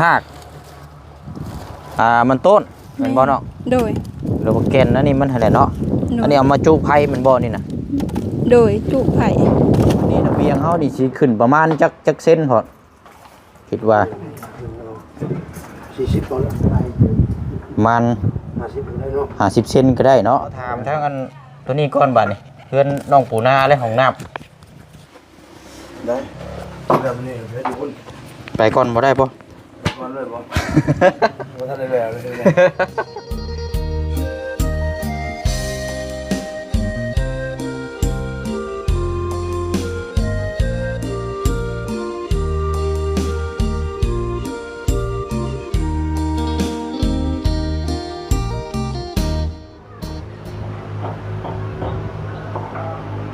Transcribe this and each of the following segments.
ຮາກ ອ່າ ມັນຕົ້ນແມ່ນບໍ່ເນາະ? ໂດຍ ຫຼືວ່າແກ່ນອັນນີ້ມັນຫັ້ນແຫຼະເນາະ. ໂດຍ ອັນນີ້ເອົາມາຈຸໄຟແມ່ນບໍ່ນີ້ນະ? ໂດຍ ຈຸໄຟ. ນີ້ລະບຽງເຮົານີ້ຊິຂຶ້ນປະມານຈັກ ຈັກເຊັນພໍ້? ຄິດວ່າ ສີ່ສິບ ປະມານ ຫ້າສິບ ກໍໄດ້ເນາະ ຫ້າສິບເຊັນກໍໄດ້ເນາະ. ຖາມທາງອັນໂຕນີ້ກ່ອນບາດນີ້ ເຮືອນນ້ອງປູນາ ແລະ ຫ້ອງນ້ຳ ໄດ້ ແລ້ວນີ້ເຮັດຢູ່ພຸ້ນ ໄປກ່ອນບໍ່ໄດ້ບໍ່? ໄປກ່ອນເລີຍບໍ່? ບໍ່ທັນໄດ້ແລ້ວເລີຍ.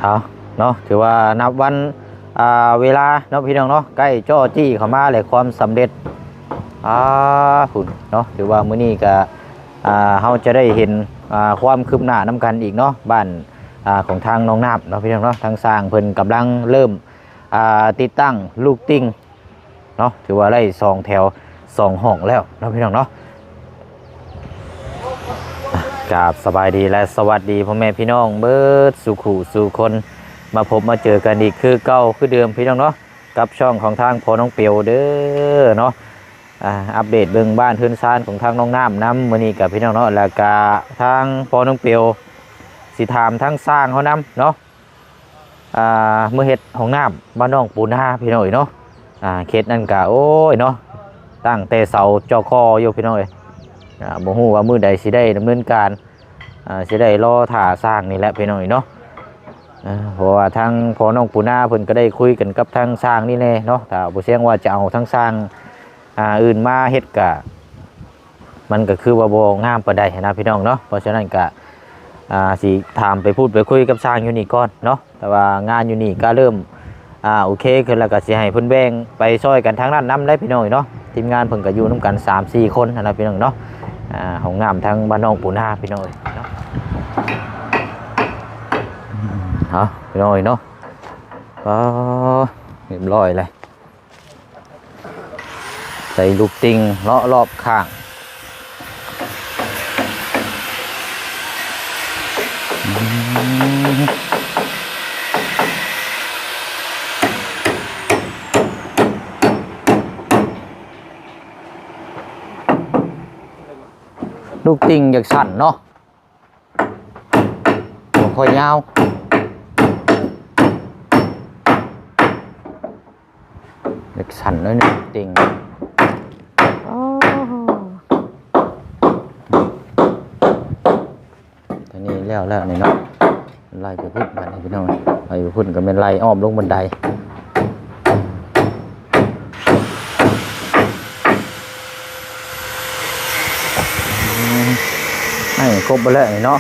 ເອົາເນາະ ຖືວ່ານັບວັນ ອ່າ ເວລາເນາະ ພີ່ນ້ອງເນາະ ໃກ້ຈໍ້ຈີ້ເຂົ້າມາແລ້ວ ຄວາມສຳເລັດ ອ່າ ພຸ້ນເນາະ. ຖືວ່າມື້ນີ້ກະ ອ່າ ເຮົາຈະໄດ້ເຫັນ ອ່າ ຄວາມຄືບໜ້ານຳກັນອີກເນາະ ບ້ານ ອ່າ ຂອງທາງນ້ອງນ້ຳເນາະ ພີ່ນ້ອງເນາະ. ທາງຊ່າງເພິ່ນກຳລັງເລີ່ມ ອ່າ ຕິດຕັ້ງລູກຕິ່ງ ເນາະ ຖືວ່າໄດ້ສອງແຖວສອງຫ້ອງແລ້ວເນາະ ພີ່ນ້ອງເນາະ. ກາບສະບາຍດີ ແລະ ສະຫວັດດີພໍ່ແມ່ພີ່ນ້ອງເບິດສູ່ຄູ່ສູ່ຄົນ ມາພົບມາເຈີກັນອີກຄືເກົ່າຄືເດີມ ພີ່ນ້ອງເນາະ ກັບຊ່ອງຂອງທາງພໍ່ນ້ອງເປວເດີເນາະ. ອ່າ ອັບເດດເບິ່ງບ້ານເຮືອນຊານຂອງທາງນ້ອງນ້ຳນຳ ມື້ນີ້ກະ ພີ່ນ້ອງເນາະ ແລ້ວກະທາງພໍ່ນ້ອງເປວຊິຖາມທາງຊ່າງເຮົານຳເນາະ. ອ່າ ມາເຮັດຫ້ອງນ້ຳບ້ານນ້ອງປູນາ ພີ່ນ້ອງເອີຍເນາະ. ອ່າ ເຂດນັ້ນກະ ໂອ້ຍເນາະ ຕັ້ງແຕ່ເສົາຈໍ່ກໍຢູ່ ພີ່ນ້ອງເອີຍ. ອ່າ ບໍ່ຮູ້ວ່າມື້ໃດຊິໄດ້ດຳເນີນການ ອ່າ ຊິໄດ້ລໍຖ້າຊ່າງນີ້ແຫຼະ ພີ່ນ້ອງເອີຍເນາະ. ເພາະວ່າທາງພໍ່ນ້ອງປູນາເພິ່ນກໍໄດ້ຄຸຍກັນກັບທາງຊ່າງນີ້ແດ່ເນາະ ຖ້າບໍ່ແຊງວ່າຈະເອົາທາງຊ່າງ ອ່າ ອື່ນມາເຮັດກະ ມັນກໍຄືວ່າບໍ່ງາມປານໃດຫັ້ນນະ ພີ່ນ້ອງເນາະ. ເພາະສະນັ້ນກະ ອ່າ ຊິຖາມໄປພູດໄປຄຸຍກັບຊ່າງຢູ່ນີ້ກ່ອນເນາະ. ແຕ່ວ່າງານຢູ່ນີ້ກໍເລີ່ມ ອ່າ ໂອເຄຂຶ້ນແລ້ວ ກໍຊິໃຫ້ເພິ່ນແບ່ງໄປຊ່ອຍກັນທາງນັ້ນນຳໄດ໋ ພີ່ນ້ອງເອີຍເນາະ. ທີມງານເພິ່ນກໍຢູ່ນຳກັນສາມສີ່ຄົນຫັ້ນນະ ພີ່ນ້ອງເນາະ. ອ່າ ຫ້ອງນ້ຳທາງບ້ານນ້ອງປູນາ ພີ່ນ້ອງເອີຍເນາະ. ເອົາ ພີ່ນ້ອງເອີຍເນາະ ກໍຮຽບຮ້ອຍແລ້ວ. ໃສ່ລູກຕິ່ງເລາະລອບຂ້າງ. ລູກຕິ່ງຢາກສັ້ນເນາະ. ບໍ່ຄ່ອຍຍາວ ເລັກສັ້ນໜ້ອຍໜຶ່ງ ຕິ່ງ. ໂອ້ ຕອນນີ້ແລ້ວແລ້ວນີ້ເນາະ ໄລ່ໄປພຸ້ນບາດນີ້ ພີ່ນ້ອງ. ໄລ່ໄປພຸ້ນກໍແມ່ນໄລ່ອ້ອມລົງບັນໄດ. ໃຫ້ຄົບເບິດແລ້ວນີ້ເນາະ.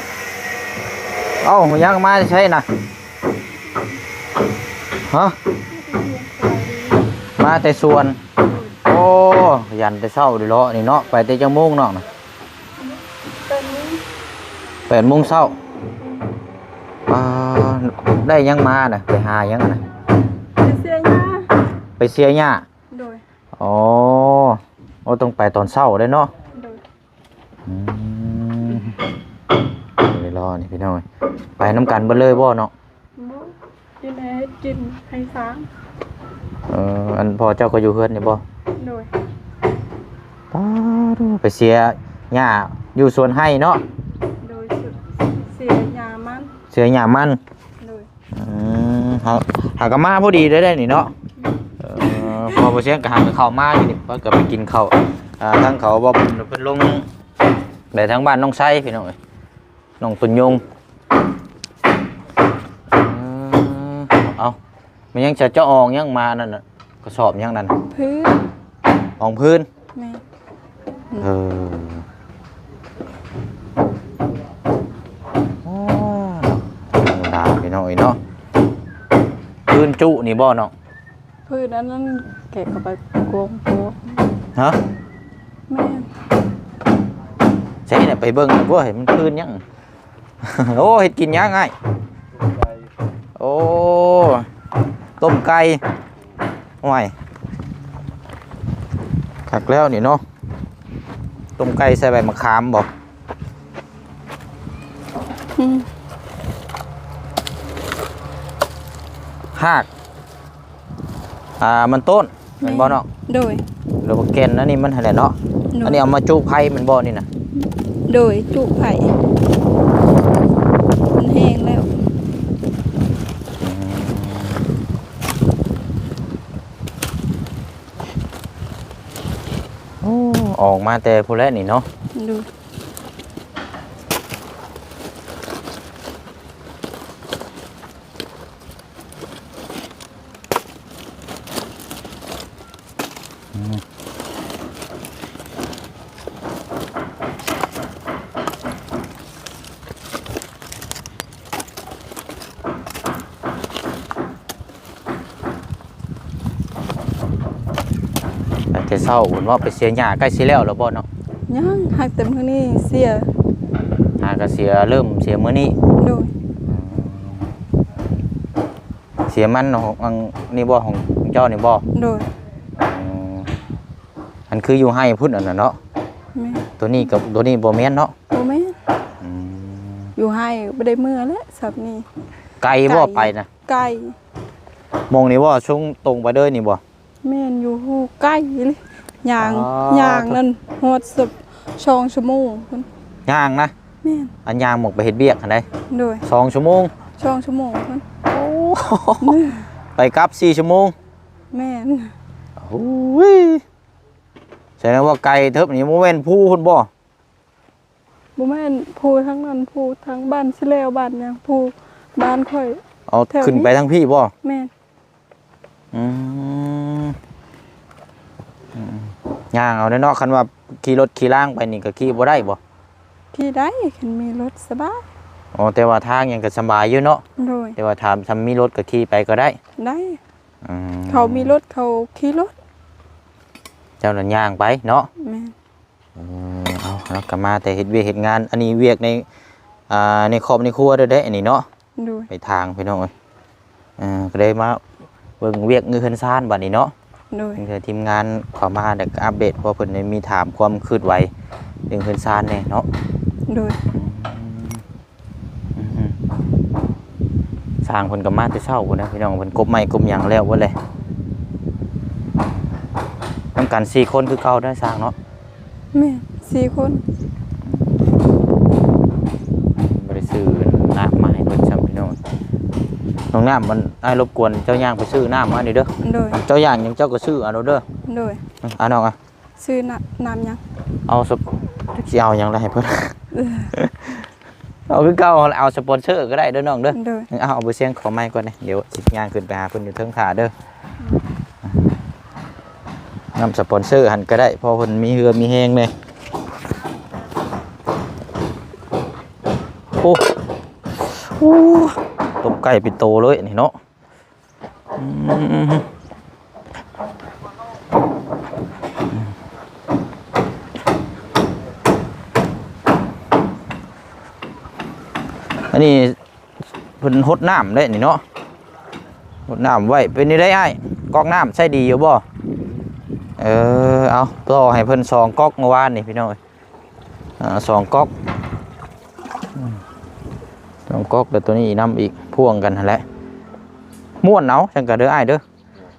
ເອົ້າ ຍັງມາແຕ່ໃສນະ? ຮະ? ມາແຕ່ສວນ. ໂອ້ ຂະຫຍັນແຕ່ເຊົ້າເດເລາະນີ້ເນາະ. ໄປແຕ່ຈັກໂມງນ້ອງນະ? ແປດໂມງ ແປດໂມງເຊົ້າ. ອ່າ ໄດ້ຫຍັງມານະ? ໄປຫາຫຍັງນະ? ໄປເສຍຫຍ້າ. ໄປເສຍຫຍ້າ? ໂດຍ. ອໍ ໂອ້ ຕ້ອງໄປຕອນເຊົ້າເດ້ເນາະ. ໂດຍ. ອືມ ໄປລໍນີ້ພີ່ນ້ອງ ໄປນຳກັນເບິດເລີຍບໍ່ເນາະ? ບໍ່ ກິນແດ່ເຮັດກິນໃຫ້ຊ້າງ. ເອີ ອັນພໍ່ເຈົ້າກໍຢູ່ເຮືອນນີ້ບໍ່? ໂດຍ. ປາດໂທ້ ໄປເສຍຫຍ້າຢູ່ສວນໄຮ່ເນາະ? ໂດຍ ເສຍຫຍ້າມັນ. ເສຍຫຍ້າມັນ. ໂດຍ. ອືມ ຫາ ຫາກໍມາພໍດີເລີຍໄດ໋ນີ້ເນາະ. ເອີ ເພາະວ່າບໍ່ສຽງກໍຫາກໍເຂົ້າມາຢູ່ນີ້ ເພິ່ນກໍໄປກິນເຂົ້າ ອ່າ ທາງເຂົາບໍ່ເພິ່ນ ເພິ່ນລົງໄປທາງບ້ານນ້ອງໄຊ ພີ່ນ້ອງເອີຍ ນ້ອງຕຸນຍົງ. ເອີ ເອົ້າ ແມ່ນຫຍັງ ຈະ ຈະອອງຫຍັງມານັ້ນນະ? ກະສອບຫຍັງນັ້ນ? ພື້ນ ອອງພື້ນ. ແມ່ນ. ເອີ ໂອ້ ທຳມະດາພີ່ນ້ອງເອີຍເນາະ. ພື້ນຈຸນີ້ບໍ່ນ້ອງ? ພື້ນອັນນັ້ນແກະເຂົ້າໄປກວງໂພດ. ຮະ? ແມ່ນ. ໃຊ່ແຫຼະ ໄປເບິ່ງກ່ອນ ເອີຍ ມັນພື້ນຫຍັງ? ໂອ້ ເຮັດກິນຫຍັງອ້າຍ? ໂອ້ ຕົ້ມໄກ່. ໂອ້ຍ ໂອ້ຍ ຕັກແລ້ວນີ້ເນາະ ຕົ້ມໄກ່ໃສ່ໃບມະຂາມບໍ່? ອືມ ຮາກ ອ່າ ມັນຕົ້ນແມ່ນບໍ່ເນາະ? ໂດຍ ຫຼືວ່າແກ່ນອັນນີ້ມັນຫັ້ນແຫຼະເນາະ. ໂດຍ ອັນນີ້ເອົາມາຈຸໄຟແມ່ນບໍ່ນີ້ນະ? ໂດຍ ຈຸໄຟ ມັນແຫ້ງແລ້ວ. ອືມ ໂອ້ ອອກມາແຕ່ພຸ້ນແຫຼະນີ້ເນາະ. ໂດຍ ອືມ ໄປແຕ່ເຊົ້າພຸ້ນເນາະ ໄປເສຍຫຍ້າ ໃກ້ຊິແລ້ວແລ້ວບໍ່ເນາະ? ຍັງ ຫາກແຕ່ມື້ນີ້ເສຍ ຫາກະເສຍ ເລີ່ມເສຍມື້ນີ້. ໂດຍ ອືມ ເສຍມັນຂອງອັນນີ້ບໍ່ ຂອງເຈົ້ານີ້ບໍ່? ໂດຍ ອືມ ອັນຄືຢູ່ໄຮ່ພຸ້ນອັນນັ້ນເນາະ. ແມ່ນ ໂຕນີ້ກັບໂຕນີ້ບໍ່ແມ່ນເນາະ? ບໍ່ແມ່ນ. ອືມ ຢູ່ໄຮ່ບໍ່ໄດ້ເມືອແລ້ວສັບນີ້. ໄກບໍ່ ໄກ ໄປນະ? ໄກ ໝ່ອງນີ້ບໍ່ ຊ່ວງຕົງໄປເດີນີ້ບໍ່? ແມ່ນ ຢູ່ ໂຫ ໄກອີ່ຫຼີ ຍ່າງ ອໍ ຍ່າງນັ້ນຮອດສອງຊົ່ວໂມງພຸ້ນ. ຍ່າງນະ? ແມ່ນ ອັນຍ່າງໝົກໄປເຮັດວຽກຫັ້ນໃດ. ໂດຍ ສອງຊົ່ວໂມງ ສອງຊົ່ວໂມງພຸ້ນ. ໂອ້ ໄປກັບສີ່ຊົ່ວໂມງ. ແມ່ນ ໂອ້ຍ ສະແດງວ່າໄກເຕີບນີ້ ບໍ່ແມ່ນພູພຸ້ນບໍ່? ບໍ່ແມ່ນ ພູທາງນັ້ນ ພູທາງບ້ານຊິແລ້ວ ບ້ານຫຍັງ ພູບ້ານຂ້ອຍ. ເອົາ ແຖວນີ້ ຂຶ້ນໄປທາງພີ້ບໍ່? ແມ່ນ. ອືມ ອືມ ຍ່າງເອົາເນາະ. ຄັນວ່າຂີ່ລົດຂີ່ລາງໄປນີ້ກໍຂີ່ບໍ່ໄດ້ບໍ່? ຂີ່ໄດ້ ຄັນມີລົດສະບາຍ. ອໍ ແຕ່ວ່າທາງຫຍັງກໍສະບາຍຢູ່ເນາະ. ໂດຍ ແຕ່ວ່າຖ້າ ຖ້າມີລົດກໍຂີ່ໄປກໍໄດ້. ໄດ້. ອືມ ເຂົາມີລົດເຂົາຂີ່ລົດ ເຈົ້ານັ້ນຍ່າງໄປເນາະ. ແມ່ນ. ເອີ ເອົາ ເຮົາກໍມາແຕ່ເຮັດວຽກເຮັດງານ ອັນນີ້ວຽກໃນ ອ່າ ໃນຄອບໃນຄົວເດີ ອັນນີ້ເນາະ. ໂດຍ ໄປທາງພີ່ນ້ອງເອີຍ. ເອີ ກໍໄດ້ມາເບິ່ງວຽກເຮືອນຊານບັດນີ້ເນາະ. ໂດຍ ເທື່ອທີມງານເຂົ້າມາ ແລ້ວກໍອັບເດດ ເພາະວ່າເພິ່ນໄດ້ມີຖາມຄວາມຄືບໄຫວເລື່ອງເຮືອນຊານແດ່ເນາະ. ໂດຍ ອືມ ອືມ ຊ່າງເພິ່ນກໍມາແຕ່ເຊົ້າພຸ້ນນະພີ່ນ້ອງ ເພິ່ນກົບໄມ້ກົບຫຍັງແລ້ວເບິດເລີຍ. ນຳກັນສີ່ຄົນຄືເກົ່າເດີຊ່າງເນາະ. ແມ່ນ ສີ່ຄົນ. ບໍ່ໄດ້ຊື້ນ້ຳມາໃຫ້ເພິ່ນຊ້ຳພີ່ນ້ອງ. ນ້ອງນ້ຳ ມັນ ອ້າຍລົບກວນເຈົ້າຍ່າງໄປຊື້ນ້ຳມານີ້ເດີ. ໂດຍ ເຈົ້າຢາກຫຍັງເຈົ້າກໍຊື້ເອົາໂລດເດີ. ໂດຍ ອາ ນ້ອງ ອາ ຊື້ນ້ຳ ນ້ຳຫຍັງ? ເອົາ ຊິເອົາຫຍັງລະໃຫ້ເພິ່ນ. ເອີ ເອົາຄືເກົ່າ ເອົາສະປອນເຊີກໍໄດ້ເດີນ້ອງເດີ. ໂດຍ ເອົາ ເອົາເບີສຽງຂໍໄມກ່ອນເດ ດຽວຊິຍ່າງຂຶ້ນໄປຫາເພິ່ນຢູ່ເທິງຖ້າເດີ. ນຳສະປອນເຊີຫັ້ນກໍໄດ້ ເພາະເພິ່ນມີເຫື່ອມີແຮງແດ່. ໂອ້ ໂອ້ ຕົກໄກ່ເປັນໂຕເລີຍນີ້ເນາະ. ອືມ ອັນນີ້ເພິ່ນຫົດນ້ຳເດ້ນີ້ເນາະ ຫົດນ້ຳໄວ້. ເປັນຈັ່ງໃດອ້າຍ ກອກນ້ຳໃຊ້ດີຢູ່ບໍ່? ເອີ ເອົາ ຕໍ່ໃຫ້ເພິ່ນສອງກອກມື້ວານນີ້ພີ່ນ້ອງເອີຍ. ອ່າ ສອງກອກ ສອງກອກ ແລ້ວໂຕນີ້ນຳອີກ ພ່ວງກັນຫັ້ນແຫຼະ. ມ້ວນເອົາ ຈັ່ງກະເດີອ້າຍເດີ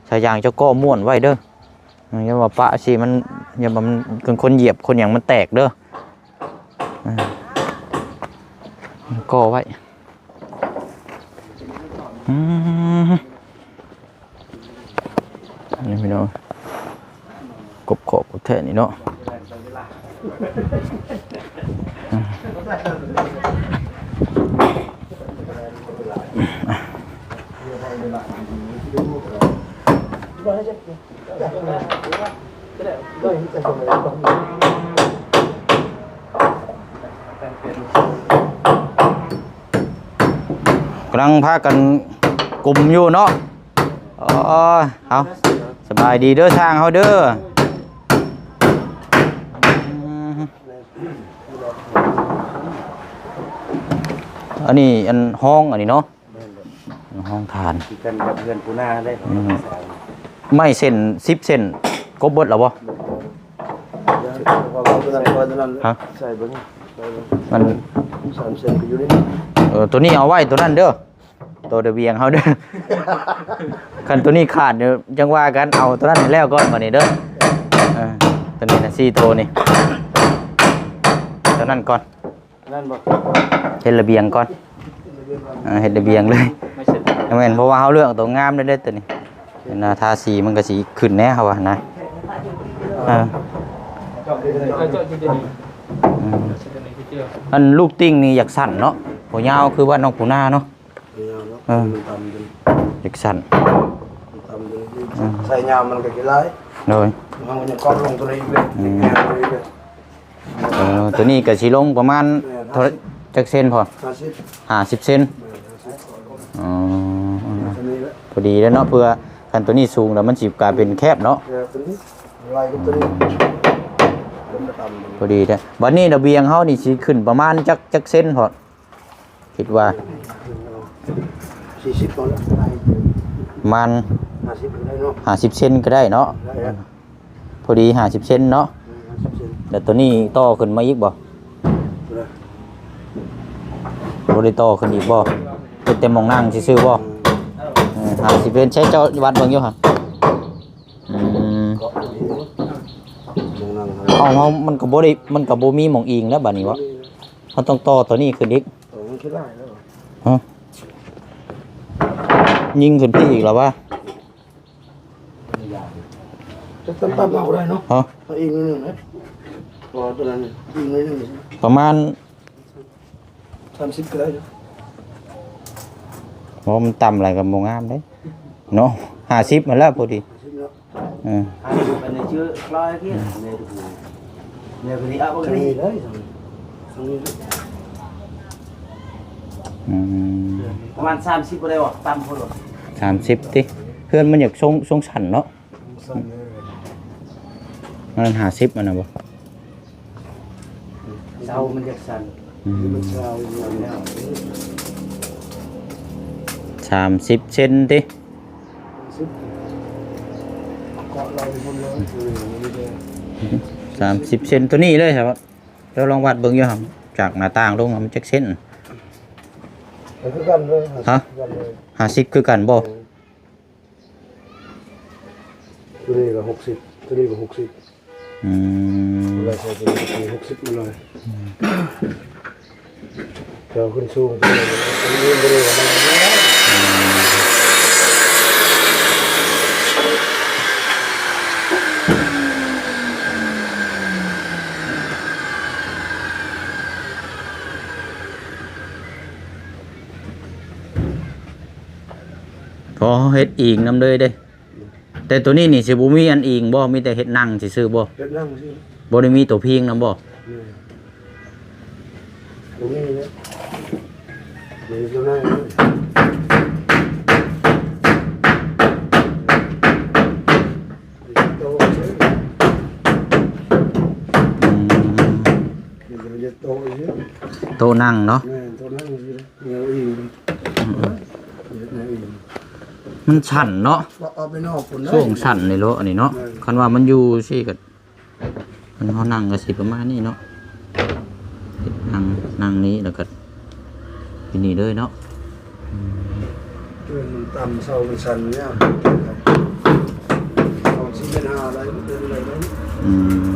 ສາຍຢາງເຈົ້າກໍມ້ວນໄວ້ເດີ. ຢ່າວ່າປະຊິມັນ ຢ່າວ່າມັນ ຄົນຢຽບຄົນຫຍັງມັນແຕກເດີ. ກໍໄວ້ ອືມ ນີ້ພີ່ນ້ອງ ກົບຂອບແທ້ນີ້ເນາະ. ກຳລັງພາກັນກຸມຢູ່ເນາະ. ອໍ ເອົາ ສະບາຍດີເດີຊ່າງເຮົາເດີ. ອັນນີ້ອັນຫ້ອງອັນນີ້ເນາະ. ແມ່ນແຫຼະ ຫ້ອງທານ ຄືກັນກັບເຮືອນປູນາເດ້. ອືມ ໄມ້ເສັ້ນສິບເສັ້ນ ກົບເບິດແລ້ວບໍ່? ບໍ່. ເອົາຕົວນັ້ນ ເອົາຕົວນັ້ນ ຮະ? ໃສ່ເບິ່ງ ໃສ່ເບິ່ງ ມັນ ສາມເຊັນກໍຢູ່ນີ້ ເອີ ຕົວນີ້ເອົາໄວ້ຕົວນັ້ນເດີ ຕົວລະບຽງເຮົາເດີ ຄັນຕົວນີ້ຂາດເດີ ຈັ່ງວ່າກັນ ເອົາຕົວນັ້ນໃຫ້ແລ້ວກ່ອນບັດນີ້ເດີ ເອີ ຕົວນີ້ນະ ສີ່ຕົວນີ້ ຕົວນັ້ນກ່ອນ ນັ້ນບໍ່? ເຮັດລະບຽງກ່ອນ ເອີ ເຮັດລະບຽງເລີຍ ແມ່ນ ເພາະວ່າເຮົາເລືອກຕົວງາມເດ້ ຕົວນີ້ ເຫັນວ່າທາສີມັນກໍຊິຂຶ້ນແດ່ ເຮົາວ່ານະ ເອີ ເອີ ອັນລູກຕິ່ງນີ້ຢາກສັ້ນເນາະ ບໍ່ຍາວຄືບ້ານນ້ອງປູນາເນາະ ບໍ່ຍາວເນາະ ເອີ ມັນຕ່ຳ ຢາກສັ້ນ ມັນຕ່ຳ ເອີ ໃສ່ຍາວມັນກໍຊິຫຼາຍ ໂດຍ ເຮົາຍັງກອດລົງຕົວນີ້ອີກເລີຍ ອືມ ແນວຕົວນີ້ເລີຍ ເອີ ຕົວນີ້ກໍຊິລົງປະມານ ແມ່ນ ເທົ່າ ຫ້າສິບ ຈັກເຊັນພໍ? ຫ້າສິບ ຫ້າສິບເຊັນ ແມ່ນ ຫ້າສິບ ອໍ ຕົວນີ້ແຫຼະ ພໍດີແລ້ວເນາະ ເພື່ອຄັນຕົວນີ້ສູງແລ້ວມັນຊິກາຍເປັນແຄບເນາະ ແຄບຕົວນີ້ ໄລ່ກັບຕົວນີ້ ອືມ ພໍດີແທ້ ບັດນີ້ລະບຽງເຮົານີ້ຊິຂຶ້ນປະມານຈັກ ຈັກເຊັນພໍ? ຄິດວ່າ ສີ່ສິບ ປະມານ ຫ້າສິບ ກໍໄດ້ເນາະ ຫ້າສິບເຊັນກໍໄດ້ເນາະ ໄດ້ ພໍດີຫ້າສິບເຊັນເນາະ ເອີ ຫ້າສິບເຊັນ ແລ້ວຕົວນີ້ຕໍ່ຂຶ້ນມາອີກບໍ່? ບໍ່ໄດ້ ບໍ່ໄດ້ຕໍ່ຂຶ້ນອີກບໍ່? ເຮັດແຕ່ໝ່ອງນັ່ງຊື່ໆບໍ່? ອືມ ເອີ ຫ້າສິບເຊັນ ໃຊ້ເຈົ້າວັດເບິ່ງຢູ່ຫະ? ອືມ ເກາະຕົວນີ້ເນາະ ໝ່ອງນັ່ງ ເອົາ ເຮົາ ມັນກໍບໍ່ໄດ້ ມັນກໍບໍ່ມີໝ່ອງອີງແລ້ວບັດນີ້ວະ ເຮົາຕ້ອງຕໍ່ຕົວນີ້ຂຶ້ນອີກ ໂອ້ ມັນຄືຫຼາຍແລ້ວ ຮະ ຍິງຂຶ້ນໄປອີກແລ້ວວະ? ຈະຕ່ຳໆເອົາກໍໄດ້ເນາະ ຮະ ເອົາອີກໜ້ອຍໜຶ່ງນະ ເພາະວ່າຕົວນັ້ນອີກໜ້ອຍໜຶ່ງ ປະມານ ສາມສິບກໍໄດ້ເນາະ ໂອ້ ມັນຕ່ຳຫຼາຍກໍບໍ່ງາມເດ້ເນາະ ຫ້າສິບຫັ້ນແຫຼະພໍດີ ຫ້າສິບເນາະ ເອີ ອັນນີ້ຊື່ຄລາຍເພຍແມ່ນ ແມ່ນພໍດີ ເອົາບໍ່ໄດ້ ນີ້ເລີຍ ອືມ ປະມານສາມສິບບໍ່ໄດ້ບໍ່? ຕ່ຳໂພດບໍ່? ສາມສິບຕິ ເຮືອນມັນຢາກຊົງ ຊົງສັ້ນເນາະ ສັ້ນເລີຍ ມັນຫ້າສິບອັນນັ້ນບໍ່? ເສົາມັນຢາກສັ້ນ ອືມ ມັນເສົາຢູ່ແລ້ວ ສາມສິບເຊັນຕິ ເກາະລອຍພຸ້ນເລີຍ ສາມສິບເຊັນ ຕົວນີ້ເລີຍ ເຈົ້າລອງວັດເບິ່ງຢູ່ຫັ້ນ ຈາກໜ້າຕ່າງລົງມັນຈັກເຊັນ? ຄືກັນເລີຍ ຮະ? ຄືກັນເລີຍ ຫ້າສິບຄືກັນບໍ່? ຕົວນີ້ກໍຫົກສິບ ຕົວນີ້ກໍຫົກສິບ ອືມ ເວລາໃສ່ຕົວນີ້ກໍຫົກສິບມາເລີຍ ອືມ ເຈົ້າຂຶ້ນສູງ ຕົວນີ້ບໍ່ໄດ້ວ່າ ອືມ ພໍເຮັດອີງນຳເລີຍເດ້ ແຕ່ໂຕນີ້ນີ້ຊິບໍ່ມີອັນອີງບໍ່? ມີແຕ່ເຮັດນັ່ງຊື່ໆບໍ່? ເຮັດນັ່ງຊື່ ບໍ່ໄດ້ມີໂຕພິງນຳບໍ່? ແມ່ນ ບໍ່ມີເລີຍ ມີໂຕນັ້ນເລີຍ ໂຕຊື່ ອືມ ມີແຕ່ໂຕຊື່ ໂຕນັ່ງເນາະ ແມ່ນ ໂຕນັ່ງຊື່ ແນວອີງ ອືມ ເຮັດແນວອີງ ມັນສັ້ນເນາະ ເອົາໄປນອກພຸ້ນເນາະ ຊ່ວງສັ້ນນີ້ໂລ ອັນນີ້ເນາະ ແມ່ນ ຄັນວ່າມັນຢູ່ຊີ້ກໍ ມັນ ເຮົານັ່ງກໍຊິປະມານນີ້ເນາະ ນັ່ງ ນັ່ງນີ້ ແລ້ວກໍຢູ່ນີ້ເລີຍເນາະ ອືມ ເອີ ມັນຕ່ຳ ເສົາມັນສັ້ນເນຍ ເສົາສີ່ແມັດຫ້າໄດ້ ເດີນໄດ້ເນາະ ອື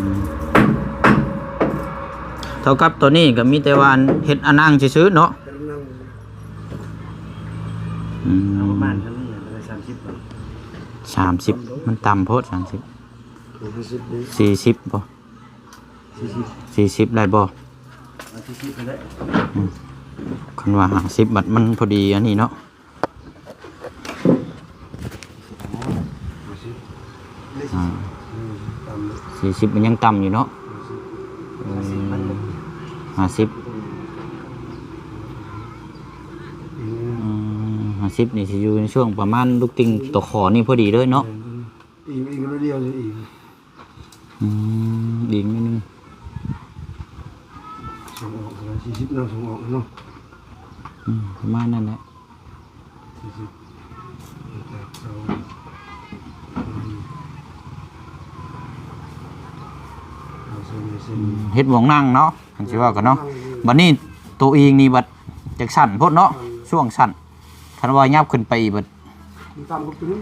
ມ ເທົ່າກັບໂຕນີ້ກໍມີແຕ່ວ່າອັນເຮັດອັນນັ່ງຊື່ໆເນາະ ເຮັດອັນນັ່ງ ອືມ ເອົາປະມານເທົ່ານີ້ ສາມສິບ ສາມສິບ ມັນຕ່ຳໂພດ ສາມສິບ ຫ້າສິບ ສີ່ສິບບໍ່? ສີ່ສິບ ສີ່ສິບໄດ້ບໍ່? ເອົາສີ່ສິບໄດ້ ອືມ ຄັນວ່າຫ້າສິບບັດມັນພໍດີອັນນີ້ເນາະ ຫ້າສິບ ອ່າ ອືມ ຕ່ຳ ສີ່ສິບມັນຍັງຕ່ຳຢູ່ເນາະ ຫ້າສິບ ອືມ ຫ້າສິບ ອືມ ຫ້າສິບນີ້ຊິຢູ່ໃນຊ່ວງປະມານລູກຕິ່ງຕົວຂໍນີ້ພໍດີເລີຍເນາະ ອືມ ອີງ ອີງໜ້ອຍດຽວ ອີງ ອືມ ອີງໜ້ອຍໜຶ່ງ ສົ່ງອອກເທົ່າໃດ ສີ່ສິບເນາະ ສົ່ງອອກເນາະ ອືມ ປະມານນັ້ນແຫຼະ ສີ່ສິບ ແປດ ສອງ ອືມ ຫ້າ ເຮັດໝ່ອງນັ່ງເນາະ ຄັນຊິເວົ້າກັນເນາະ. ບັດນີ້ໂຕອີງນີ້ບັດຈັກສັ້ນໂພດເນາະ ຊ່ວງສັ້ນ. ຄັນວ່າຫຍັບຂຶ້ນໄປອີກບັດ ມັນຕ່ຳກວ່າຕົວນີ້.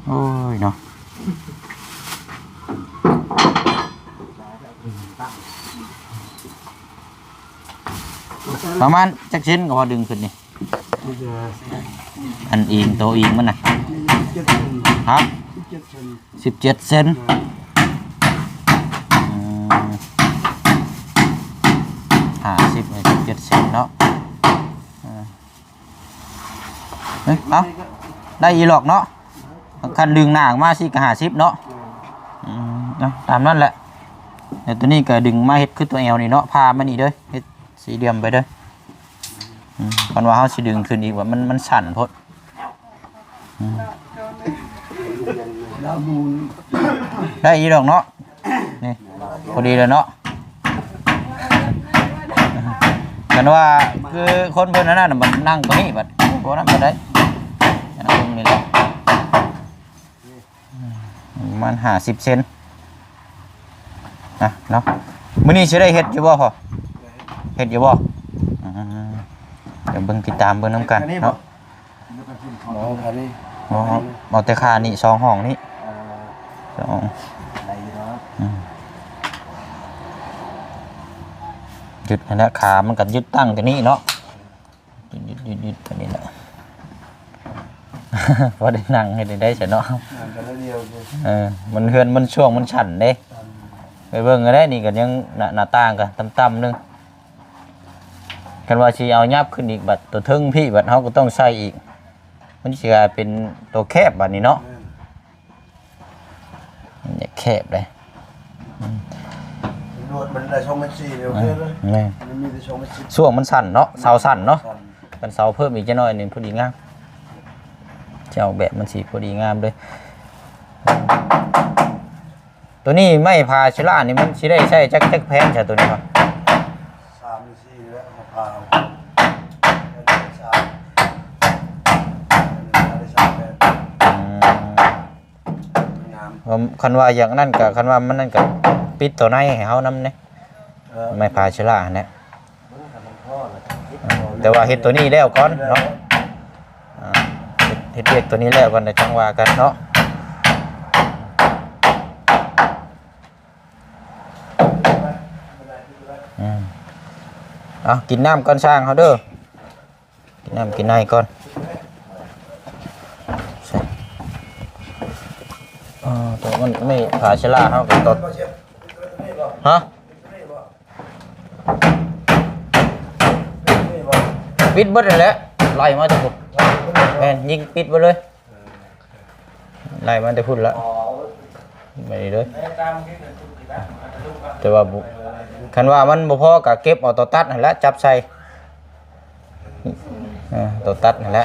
ໂອ້ຍເນາະ ປະມານຈັກເຊັນກໍພໍດຶງຂຶ້ນນີ້? ອັນອີງ ໂຕອີງມັນນະ? ຮະ? ສິບເຈັດເຊັນ. ອືມ ຫ້າສິບ ສິບເຈັດເຊັນເນາະ. ເອີ ເອີ ເອົາ ໄດ້ອີຫຼອກເນາະ. ຄັນດຶງໜ້າອອກມາຊິກະຫ້າສິບເນາະ. ອືມ ເອົາຕາມນັ້ນແຫຼະ. ແລ້ວຕົວນີ້ກະດຶງມາເຮັດຄືຕົວແອວນີ້ເນາະ ຜ່າມານີ້ເດີ ເຮັດສີ່ຫຼ່ຽມໄປເດີ. ອືມ ຄັນວ່າເຮົາຊິດຶງຂຶ້ນອີກວ່າ ມັນ ມັນສັ້ນໂພດ. ອືມ ໄດ້ອີດອກເນາະ ນີ້ພໍດີແລ້ວເນາະ. ຄັນວ່າຄືຄົນເພິ່ນອັນນັ້ນນະ ມັນນັ່ງຕົວນີ້ບັດ ບໍ່ນັ້ນບໍ່ໄດ້ ນັ່ງຕົວນີ້ແຫຼະ. ອືມ ປະມານຫ້າສິບເຊັນນະເນາະ. ມື້ນີ້ຊິໄດ້ເຮັດຢູ່ບໍ່ພໍ່? ເຮັດຢູ່ບໍ່? ອືມ ດຽວເບິ່ງ ຕິດຕາມເບິ່ງນຳກັນເນາະ. ເອົາແຕ່ຄານີ້ ສອງຫ້ອງນີ້ ເອີ ສອງ ໄດ້ຢູ່ດອກ. ອືມ ຍຶດຫັ້ນແຫຼະ ຂາມັນກໍຍຶດຕັ້ງຕົວນີ້ເນາະ. ຍຶດໆໆ ຕົວນີ້ແຫຼະ ພໍໄດ້ນັ່ງເຮັດໄດ້ຊະເນາະ. ນັ່ງກັນແລ້ວດຽວ ເອີ ມັນເຮືອນມັນຊ່ວງມັນສັ້ນເດ້. ໄປເບິ່ງກໍໄດ້ ນີ້ກໍຍັງໜ້າຕ່າງກໍຕ່ຳໆໜຶ່ງ. ຄັນວ່າຊິເອົາຫຍັບຂຶ້ນອີກ ບັດຕົວເທິງພີ້ ບັດເຮົາກໍຕ້ອງໃສ່ອີກ ມັນຊິກາຍເປັນຕົວແຄບບັດນີ້ເນາະ. ມັນຢາກແຄບເດ້. ອືມ ລວດມັນໄດ້ສອງແມັດສີ່ ໂອເຄເລີຍ. ແມ່ນ ມັນມີແຕ່ສອງແມັດສີ່ ຊ່ວງມັນສັ້ນເນາະ ເສົາສັ້ນເນາະ. ຄັນເສົາເພີ່ມອີກຈັກໜ້ອຍໜຶ່ງພໍດີງາມ ຈະອອກແບບມັນຊິພໍດີງາມເລີຍ. ຕົວນີ້ໄມ້ພາເຊລານີ້ ມັນຊິໄດ້ໃຊ້ຈັກ ຈັກແຜ່ນຊະຕົວນີ້ວະ? ສາມຫຼືສີ່ແຫຼະ ມາພາເອົາ ສາມ ໄດ້ສາມແຜ່ນ. ອືມ ງາມ ຄັນວ່າຢ່າງນັ້ນກໍ ຄັນວ່າມັນນັ້ນກໍປິດຕົວໃນໃຫ້ເຮົານຳເດ້. ເອີ ໄມ້ພາເຊລາຫັ້ນແຫຼະ. ແຕ່ວ່າເຮັດຕົວນີ້ແລ້ວກ່ອນເນາະ. ອ່າ ເຮັດ ເຮັດວຽກຕົວນີ້ແລ້ວກ່ອນ ແລ້ວຈັ່ງວ່າກັນເນາະ. ອືມ ເອົາ ກິນນ້ຳກ່ອນຊ່າງເຮົາເດີ ກິນນ້ຳກິນໃນກ່ອນ. ເອີ ຕົວມັນ ໄມ້ພາເຊລາເຮົາກໍຕົດ ຮະ? ປິດເບິດຫັ້ນແຫຼະ ໄລ່ມາແຕ່ພຸ້ນ. ແມ່ນ ຍິງປິດເບິດເລີຍ ໄລ່ມາແຕ່ພຸ້ນລະ ໄປເລີຍ. ແຕ່ວ່າ ຄັນວ່າມັນບໍ່ພໍກໍເກັບເອົາຕົວຕັດຫັ້ນແຫຼະ ຈັບໃສ່. ເອີ ຕົວຕັດຫັ້ນແຫຼະ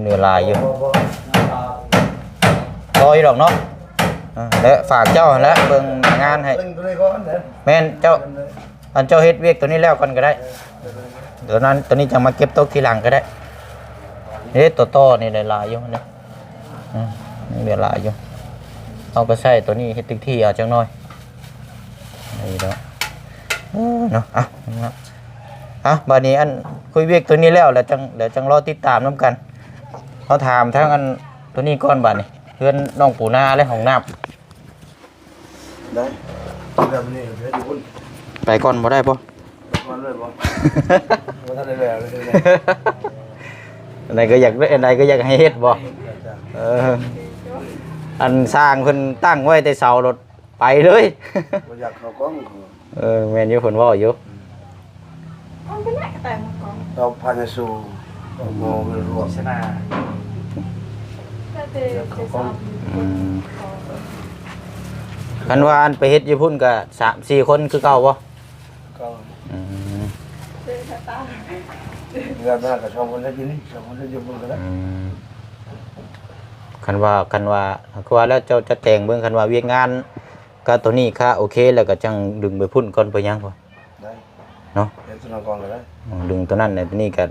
ເຫຼືອຫຼາຍຢູ່ ພໍຢູ່ດອກເນາະ. ເອີ ແລະ ຝາກເຈົ້າຫັ້ນແຫຼະ ເບິ່ງງານໃຫ້. ແມ່ນ ເຈົ້າ ອັນເຈົ້າເຮັດວຽກຕົວນີ້ແລ້ວກ່ອນກໍໄດ້ ຕົວນັ້ນ ຕົວນີ້ຈັ່ງມາເກັບຕົກທີຫຼັງກໍໄດ້. ເຮັດຕົວຕໍ່ນີ້ຫຼາຍໆຢູ່ນີ້ ອືມ ເຫຼືອຫຼາຍຢູ່. ເຮົາກໍໃຊ້ຕົວນີ້ເຮັດຕິກທີ່ເອົາຈັກໜ້ອຍ ນີ້ເນາະ. ເອີ ເນາະ ເອົາ ເອົາ ບາດນີ້ອັນຄຸຍວຽກຕົວນີ້ແລ້ວ ແລ້ວຈັ່ງ ແລ້ວຈັ່ງລໍຕິດຕາມນຳກັນ. ເຮົາຖາມທາງອັນຕົວນີ້ກ່ອນບາດນີ້ ເຮືອນນ້ອງປູນາ ແລະ ຫ້ອງນ້ຳ ໄດ້ ແລ້ວມື້ນີ້ເຮັດຢູ່ພຸ້ນ ໄປກ່ອນບໍ່ໄດ້ບໍ່? ໄປກ່ອນເລີຍບໍ່? ບໍ່ທັນໄດ້ແລ້ວເລີຍ ອັນໃດກໍຢາກ ອັນໃດກໍຢາກໃຫ້ເຮັດບໍ່? ເອີ ອັນຊ່າງເພິ່ນຕັ້ງໄວ້ແຕ່ເສົາໂລດ ໄປເລີຍ ບໍ່ຢາກເຂົ້າກ້ອງ. ເອີ ແມ່ນຢູ່ ເພິ່ນເວົ້າຢູ່ ອືມ ເອົາພາຍໃນສູ່ ອອກມາເປັນລວກ ອືມ ຄັນວ່າອັນໄປເຮັດຢູ່ພຸ້ນກໍສາມສີ່ຄົນຄືເກົ່າບໍ່? ເກົ່າ ອືມ ເດືອນໜ້າກໍສອງຄົນເຮັດຢູ່ນີ້ ສອງຄົນເຮັດຢູ່ພຸ້ນກໍໄດ້. ອືມ ຄັນວ່າ ຄັນວ່າ ຄືວ່າແລ້ວເຈົ້າຈັດແຈງເບິ່ງ ຄັນວ່າວຽກງານ ກະໂຕນີ້ກະໂອເຄ ແລ້ວກະຈັ່ງດຶງໄປພຸ້ນກ່ອນ ບໍ່ຫຍັງ ໄດ້ ເນາະ ເຮັດຕົວນັ້ນກ່ອນກໍໄດ້ ອືມ ດຶງໂຕນັ້ນ ແລ້ວໂຕນີ້ກະ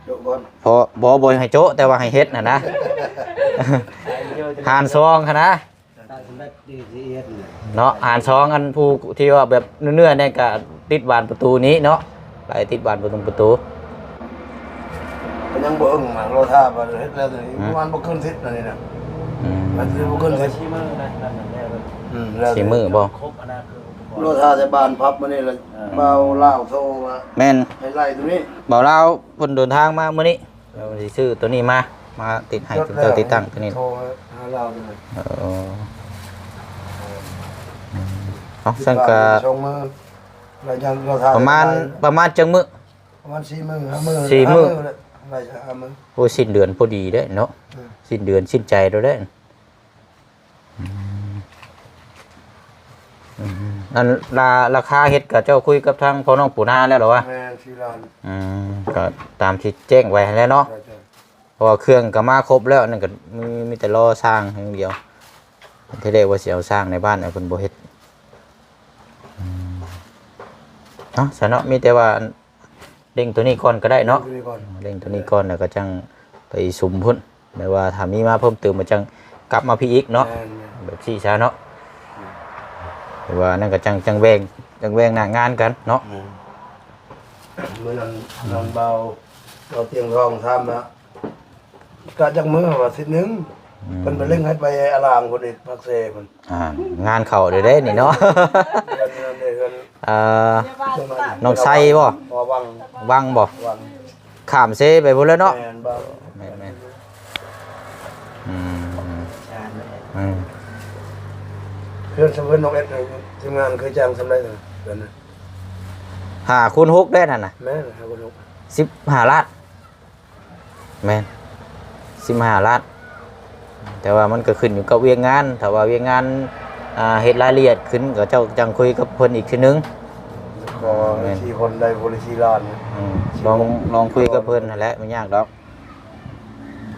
ໂຈະກ່ອນ ພໍ ບໍ່ ບໍ່ໃຫ້ໂຈະ ແຕ່ວ່າໃຫ້ເຮັດຫັ້ນນະ ຫານສອງຫັ້ນນະ. ເນາະ ຫານສອງ ອັນຜູ້ທີ່ວ່າແບບເນື້ອໆ ແນ່ກໍຕິດບານປະຕູນີ້ເນາະ ໄປຕິດບານປະຕູ ປະຕູ ກໍຍັງບໍ່ເອີ່ງນະ ລໍຖ້າວ່າເຮັດແລ້ວນີ້ ອືມ ປະມານບໍ່ເກີນສິບນະນີ້ນະ ອືມ ມັນຊິບໍ່ເກີນສິບ ສີ່ມື້ນະ ນັ້ນແລ້ວ ອືມ ແລ້ວ ສີ່ມື້ບໍ່ ຄົບອັນນັ້ນຄືອຸປະກອນ ລໍຖ້າແຕ່ບານພັບມານີ້ລະ ອ່າ ບ່າວລາວໂທວ່າ ແມ່ນ ໃຫ້ໄລ່ຕົວນີ້ ບ່າວລາວເພິ່ນເດີນທາງມາມື້ນີ້ ເອີ ຊິຊື້ຕົວນີ້ມາ ມາຕິດໃຫ້ ເຈົ້າຕິດຕັ້ງຕົວນີ້ ໂທຫາລາວຢູ່ ເອີ ເອົາ ຊັ້ນກະ ສອງມື້ ແລ້ວຍັງລໍຖ້າ ປະມານ ປະມານຈັກມື້? ປະມານສີ່ມື້ ຫ້າມື້ ສີ່ມື້ ຫ້າມື້ແຫຼະ ໄດ້ຫ້າມື້ ໂອ້ ສິ້ນເດືອນພໍດີເດ້ເນາະ ເອີ ສິ້ນເດືອນສິ້ນໃຈໂລດເດ້ ອືມ ອືມ ອັນລາ ລາຄາເຮັດກະເຈົ້າຄຸຍກັບທາງພໍ່ນ້ອງປູນາແລ້ວລະວະ? ແມ່ນ ສີ່ລ້ານ ອືມ ກະຕາມທີ່ແຈ້ງໄວ້ຫັ້ນແຫຼະເນາະ ເຈົ້າ ເຈົ້າ ເພາະວ່າເຄື່ອງກະມາຄົບແລ້ວ ອັນນັ້ນກະມີ ມີແຕ່ລໍຊ່າງຢ່າງດຽວ ທີແລກວ່າຊິເອົາຊ່າງໃນບ້ານ ແຕ່ເພິ່ນບໍ່ເຮັດ ອືມ ເນາະ ຊັ້ນເນາະ ມີແຕ່ວ່າ ເລັ່ງໂຕນີ້ກ່ອນກໍໄດ້ເນາະ ເລັ່ງໂຕນີ້ກ່ອນ ເລັ່ງໂຕນີ້ກ່ອນ ແລ້ວກໍຈັ່ງໄປສຸມພຸ້ນ ແບບວ່າຖ້າມີມາເພີ່ມເຕີມກໍຈັ່ງກັບມາພີ້ອີກເນາະ ແມ່ນໆ ແບບຊີ້ຊະເນາະ ແມ່ນ ຫຼືວ່ານັ້ນກໍຈັ່ງ ຈັ່ງແບ່ງ ຈັ່ງແບ່ງໜ້າງານກັນເນາະ ແມ່ນ ມື້ນັ້ນ ອືມ ນັ້ນເບົາ ເບົາຕຽງທອງຖາມວ່າ ກະຈັກມື້ວ່າ ອາທິດໜຶ່ງ ອືມ ເພິ່ນໄປເລັ່ງໃຫ້ໄປອາລາງພຸ້ນອີກ ປາກເຊພຸ້ນ ອ່າ ງານເຂົ້າເດ້ເດ້ນີ້ເນາະ ເຮືອນ ເຮືອນ ເຮືອນ ເອີ ນ້ອງໄຊບໍ່? ອໍ ວັງ ວັງບໍ່? ວັງ ຂ້າມເຊໄປພຸ້ນແລ້ວເນາະ ແມ່ນ ບ້ານ ແມ່ນໆ ອືມ ອືມ ເຮືອນສຳເພິ່ນນ້ອງເອັດ ທີມງານເຄີຍຈ້າງສ່ຳໃດເຮືອນ? ຫ້າຄູນຫົກໄດ້ນັ້ນນະ ແມ່ນ ຫ້າຄູນຫົກ ສິບຫ້າລ້ານ ແມ່ນ ສິບຫ້າລ້ານ ແຕ່ວ່າມັນກໍຂຶ້ນຢູ່ກັບວຽກງານ ຖ້າວ່າວຽກງານ ອ່າ ເຮັດລາຍລະອຽດຂຶ້ນ ກໍເຈົ້າຈັ່ງຄຸຍກັບເພິ່ນອີກເທື່ອໜຶ່ງ ກໍ ແມ່ນ ສີ່ຄົນໄດ້ບໍ່ໄດ້ສີ່ລ້ານ ອືມ ລອງ ລອງຄຸຍກັບເພິ່ນຫັ້ນແຫຼະ ບໍ່ຍາກດອກ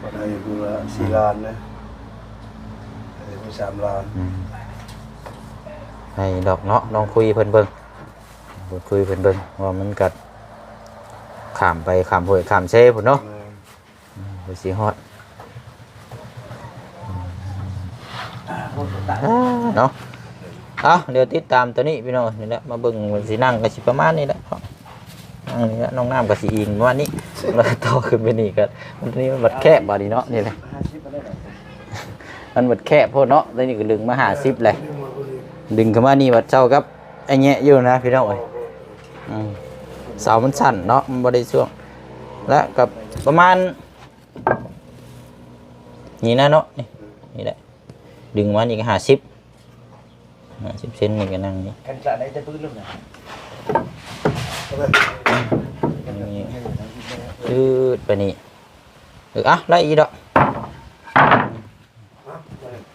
ກໍໄດ້ຜູ້ລະ ອືມ ສີ່ລ້ານນະ ໄດ້ຜູ້ສາມລ້ານ ອືມ ໄດ້ດອກເນາະ ລອງຄຸຍເພິ່ນເບິ່ງ ເບິ່ງ ຄຸຍເພິ່ນເບິ່ງ ເພາະວ່າມັນກໍຂ້າມໄປ ຂ້າມຫ້ວຍ ຂ້າມເຊພຸ້ນເນາະ ແມ່ນ ອືມ ເພິ່ນຊິຮອດ ເນາະ ເອົາ ດຽວຕິດຕາມຕົວນີ້ພີ່ນ້ອງ ນີ້ແຫຼະ ມາເບິ່ງ ມັນຊິນັ່ງກໍຊິປະມານນີ້ແຫຼະ ນັ່ງນີ້ແຫຼະ ນ້ອງນ້ຳກໍຊິອີງປະມານນີ້ ແລ້ວຕໍ່ຂຶ້ນໄປນີ້ກໍ ມັນ ນີ້ມັນບັດແຄບບາດນີ້ເນາະ ນີ້ແຫຼະ ມັນບັດແຄບໂພດເນາະ ຕົວນີ້ກໍດຶງມາຫ້າສິບແຫຼະ ດຶງເຂົ້າມານີ້ບັດເຊົາກັບ ອັນເນີ້ຍຢູ່ນະພີ່ນ້ອງເອີຍ ອືມ ເສົາມັນສັ້ນເນາະ ມັນບໍ່ໄດ້ຊ່ວງ ແລະກໍປະມານນີ້ນະເນາະ ນີ້ ນີ້ແຫຼະ ດຶງມານີ້ກໍຫ້າສິບ ຫ້າສິບເຊັນ ນີ້ກໍນັ່ງນີ້ ຄັນສະໄດ້ແຕ່ພື້ນເລີຍນະ ນີ້ ຈືດໄປນີ້ ເອີ ອ່ະ ໄດ້ອີກດອກ.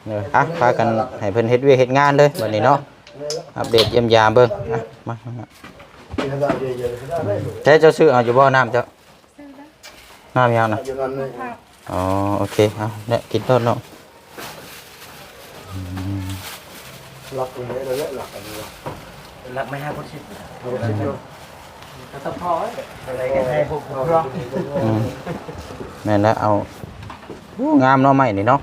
ເອີ ອ່ະ ພາກັນໃຫ້ເພິ່ນເຮັດວຽກເຮັດງານເດີບັດນີ້ເນາະ ອັບເດດຢ້ຽມຢາມເບິ່ງ ອ່ະ ມາ ມາ ມາ ແທ້ເຈົ້າຊື້ເອົາຢູ່ບໍ່ນ້ຳເຈົ້າ? ນ້ຳຫຍັງນະ? ອໍ ໂອເຄ ເອົາແຫຼະ ກິນໂລດເນາະ ອືມ ຫຼັກນີ້ແຫຼະ ຫຼັກອັນນີ້ ຫຼັກໄມ້ຫ້າພຸດສິບ ຫົກສິບ ອືມ ແມ່ນແລ້ວ ເອົາ ໂອ້ ງາມເນາະ ໄມ້ນີ້ເນາະ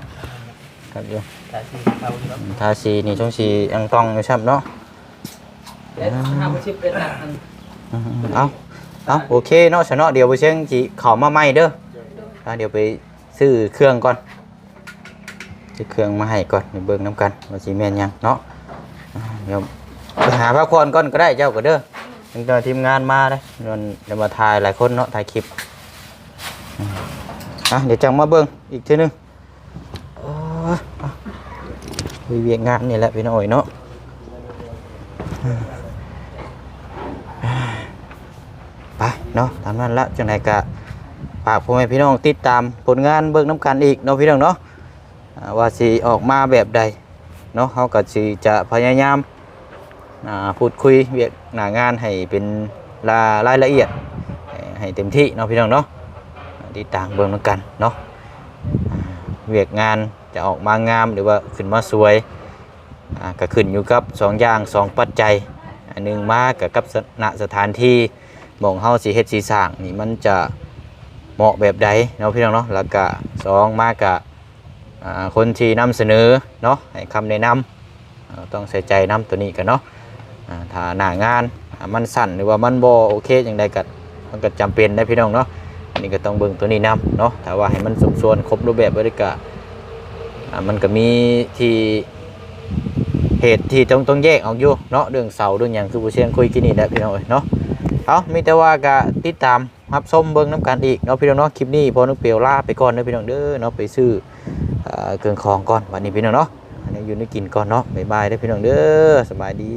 ຄັກຢູ່ ທາສີເຂົາຢູ່ເນາະ ອືມ ທາສີນີ້ ຊ່ວງສີອັງຕອງຢູ່ຊ້ຳເນາະ ເອີ ຫ້າສິບເອັດ ອືມ ເອົາ ເອົາ ໂອເຄເນາະ ຊະເນາະ ດຽວບໍ່ຊຽງຊິເຂົ້າມາໃໝ່ເດີ ອ່າ ດຽວໄປຊື້ເຄື່ອງກ່ອນ ຊື້ເຄື່ອງມາໃຫ້ກ່ອນ ໄປເບິ່ງນຳກັນວ່າຊິແມ່ນຫຍັງເນາະ ອ່າ ດຽວໄປຫາພັກຜ່ອນກ່ອນກໍໄດ້ ເຈົ້າກໍເດີ ຕັ້ງແຕ່ທີມງານມາເດ້ ແຕ່ວ່າຖ່າຍຫຼາຍຄົນເນາະ ຖ່າຍຄລິບ ອ່າ ດຽວຈັ່ງມາເບິ່ງອີກເທື່ອໜຶ່ງ. ເອີ ມີວຽກງານນີ້ແຫຼະພີ່ນ້ອງເອີຍເນາະ ໄປເນາະ ຕາມນັ້ນລະ ຈັ່ງໃດກະຝາກພໍ່ແມ່ພີ່ນ້ອງຕິດຕາມຜົນງານເບິ່ງນຳກັນອີກເນາະ ພີ່ນ້ອງເນາະ ອ່າ ວ່າຊິອອກມາແບບໃດເນາະ ເຮົາກໍຊິຈະພະຍາຍາມ ອ່າ ພູດຄຸຍວຽກໜ້າງານໃຫ້ເປັນລາ ລາຍລະອຽດໃຫ້ ໃຫ້ເຕັມທີ່ເນາະ ພີ່ນ້ອງເນາະ ຕິດຕາມເບິ່ງນຳກັນເນາະ ອ່າ ວຽກງານຈະອອກມາງາມ ຫຼືວ່າຂຶ້ນມາສວຍ ອ່າ ກໍຂຶ້ນຢູ່ກັບສອງຢ່າງ ສອງປັດໄຈ ອັນໜຶ່ງມາກໍກັບສະ ນະ ສະຖານທີ່ ໝ່ອງເຮົາຊິເຮັດຊິສ້າງນີ້ ມັນຈະເໝາະແບບໃດເນາະ ພີ່ນ້ອງເນາະ ແລ້ວກະສອງມາກະ ອ່າ ຄົນທີ່ນຳສະເໜີເນາະ ໃຫ້ຄຳແນະນຳ ເຮົາຕ້ອງໃສ່ໃຈນຳໂຕນີ້ກັນເນາະ. ອ່າ ຖ້າໜ້າງານ ອ່າ ມັນສັ້ນ ຫຼືວ່າມັນບໍ່ໂອເຄຈັ່ງໃດກໍ ມັນກໍຈຳເປັນໄດ໋ພີ່ນ້ອງເນາະ. ອັນນີ້ກໍຕ້ອງເບິ່ງໂຕນີ້ນຳເນາະ. ຖ້າວ່າໃຫ້ມັນສົມສ່ວນຄົບຮູບແບບໄວ້ ກໍ ອ່າ ມັນກໍມີທີ່ ເຫດທີ່ຕ້ອງ ຕ້ອງແຍກອອກຢູ່ເນາະ ເລື່ອງເສົາເລື່ອງຫຍັງ ຄືຜູ້ຊຽງຄຸຍກີ້ນີ້ແຫຼະພີ່ນ້ອງເອີຍເນາະ. ເອົາ ມີແຕ່ວ່າກໍຕິດຕາມຮັບຊົມເບິ່ງນຳກັນອີກເນາະພີ່ນ້ອງເນາະ. ຄລິບນີ້ພໍ່ນກປຽວລາໄປກ່ອນເດີພີ່ນ້ອງເດີເນາະ. ໄປຊື້ ເອີ ເຄື່ອງຂອງກ່ອນບັດນີ້ພີ່ນ້ອງເນາະ. ອັນນີ້ຢູ່ໃນກິນກ່ອນເນາະ. ບາຍບາຍເດີພີ່ນ້ອງເດີ. ສະບາຍດີ.